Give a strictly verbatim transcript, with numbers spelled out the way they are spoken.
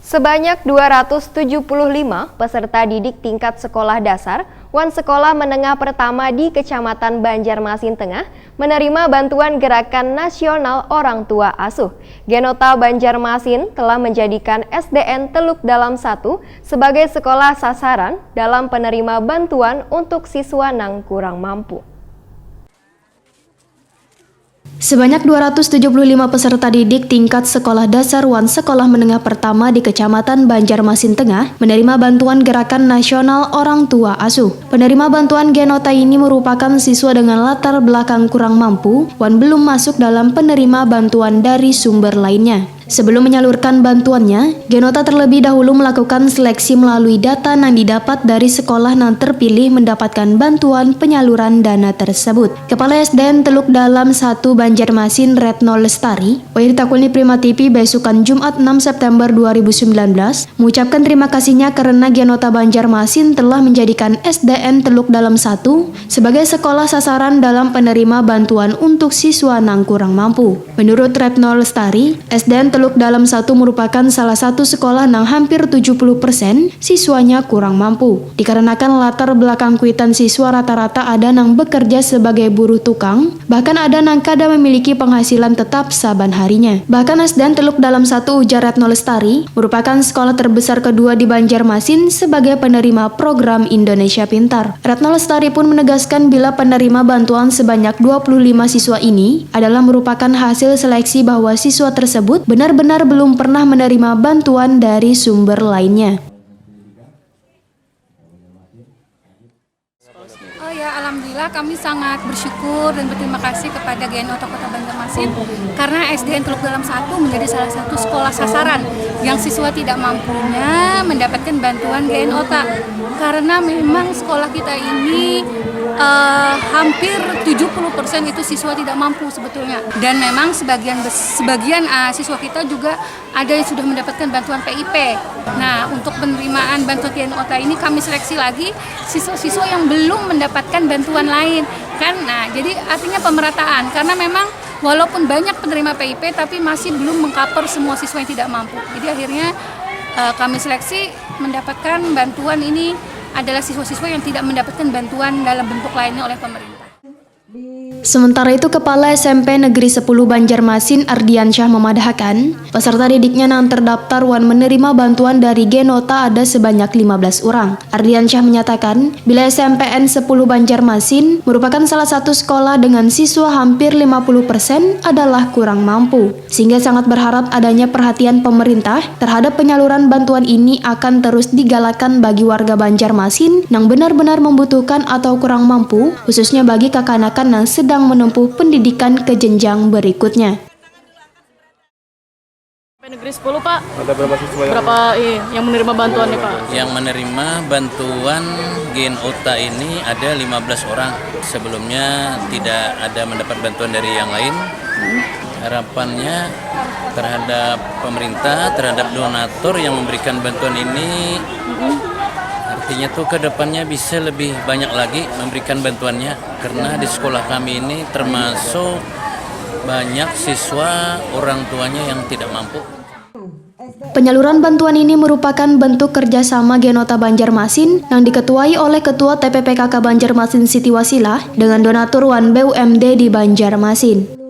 Sebanyak dua ratus tujuh puluh lima peserta didik tingkat sekolah dasar wan sekolah menengah pertama di Kecamatan Banjarmasin Tengah menerima bantuan Gerakan Nasional Orang Tua Asuh. Genota Banjarmasin telah menjadikan S D N Teluk Dalam satu sebagai sekolah sasaran dalam penerima bantuan untuk siswa nang kurang mampu. Sebanyak dua ratus tujuh puluh lima peserta didik tingkat sekolah dasar wan sekolah menengah pertama di Kecamatan Banjarmasin Tengah menerima bantuan Gerakan Nasional Orang Tua Asuh. Penerima bantuan Genota ini merupakan siswa dengan latar belakang kurang mampu wan belum masuk dalam penerima bantuan dari sumber lainnya. Sebelum menyalurkan bantuannya, Genota terlebih dahulu melakukan seleksi melalui data nang didapat dari sekolah nang terpilih mendapatkan bantuan penyaluran dana tersebut. Kepala S D N Teluk Dalam satu Banjarmasin, Retno Lestari, wayah ditakuni Prima T V besukan Jumat enam September dua ribu sembilan belas, mengucapkan terima kasihnya karena Genota Banjarmasin telah menjadikan S D N Teluk Dalam satu sebagai sekolah sasaran dalam penerima bantuan untuk siswa nang kurang mampu. Menurut Retno Lestari, S D N Teluk Dalam satu merupakan salah satu sekolah nang hampir tujuh puluh persen siswanya kurang mampu. Dikarenakan latar belakang kuitan siswa rata-rata ada nang bekerja sebagai buruh tukang, bahkan ada nang kada memiliki penghasilan tetap saban harinya. Bahkan S D N Teluk Dalam satu, ujar Retno Lestari, merupakan sekolah terbesar kedua di Banjarmasin sebagai penerima program Indonesia Pintar. Retno Lestari pun menegaskan bila penerima bantuan sebanyak dua puluh lima siswa ini adalah merupakan hasil seleksi bahwa siswa tersebut benar-benar belum pernah menerima bantuan dari sumber lainnya. Oh ya, alhamdulillah kami sangat bersyukur dan berterima kasih kepada G N O Kota Banjarmasin karena S D N Teluk Dalam satu menjadi salah satu sekolah sasaran yang siswa tidak mampunya mendapatkan bantuan G N O Ta. Karena memang sekolah kita ini eh, hampir tujuh puluh persen itu siswa tidak mampu sebetulnya. Dan memang sebagian bes- sebagian eh, siswa kita juga ada yang sudah mendapatkan bantuan P I P. Nah, untuk penerimaan bantuan G N O Ta ini kami seleksi lagi siswa-siswa yang belum mendapatkan bantuan lain. Kan, nah, jadi artinya pemerataan karena memang walaupun banyak penerima P I P tapi masih belum mengcover semua siswa yang tidak mampu. Jadi akhirnya eh, kami seleksi mendapatkan bantuan ini adalah siswa-siswa yang tidak mendapatkan bantuan dalam bentuk lainnya oleh pemerintah. Sementara itu, Kepala S M P Negeri sepuluh Banjarmasin, Ardiansyah, memadahkan, peserta didiknya nang terdaftar wan menerima bantuan dari Genota ada sebanyak lima belas urang. Ardiansyah menyatakan, bila S M P N sepuluh Banjarmasin merupakan salah satu sekolah dengan siswa hampir lima puluh persen adalah kurang mampu, sehingga sangat berharap adanya perhatian pemerintah terhadap penyaluran bantuan ini akan terus digalakkan bagi warga Banjarmasin nang benar-benar membutuhkan atau kurang mampu, khususnya bagi kakanakan nang sedang menempuh pendidikan ke jenjang berikutnya. Negeri sepuluh, Pak. Ada berapa siswa yang Berapa iya, yang menerima bantuan nih, Pak? Yang menerima bantuan G N O Ta ini ada lima belas orang. Sebelumnya tidak ada mendapat bantuan dari yang lain. Harapannya terhadap pemerintah, terhadap donatur yang memberikan bantuan ini, artinya tuh ke depannya bisa lebih banyak lagi memberikan bantuannya, karena di sekolah kami ini termasuk banyak siswa orang tuanya yang tidak mampu. Penyaluran bantuan ini merupakan bentuk kerjasama Genota Banjarmasin yang diketuai oleh Ketua T P P K K Banjarmasin Siti Wasilah dengan donatur wan B U M D di Banjarmasin.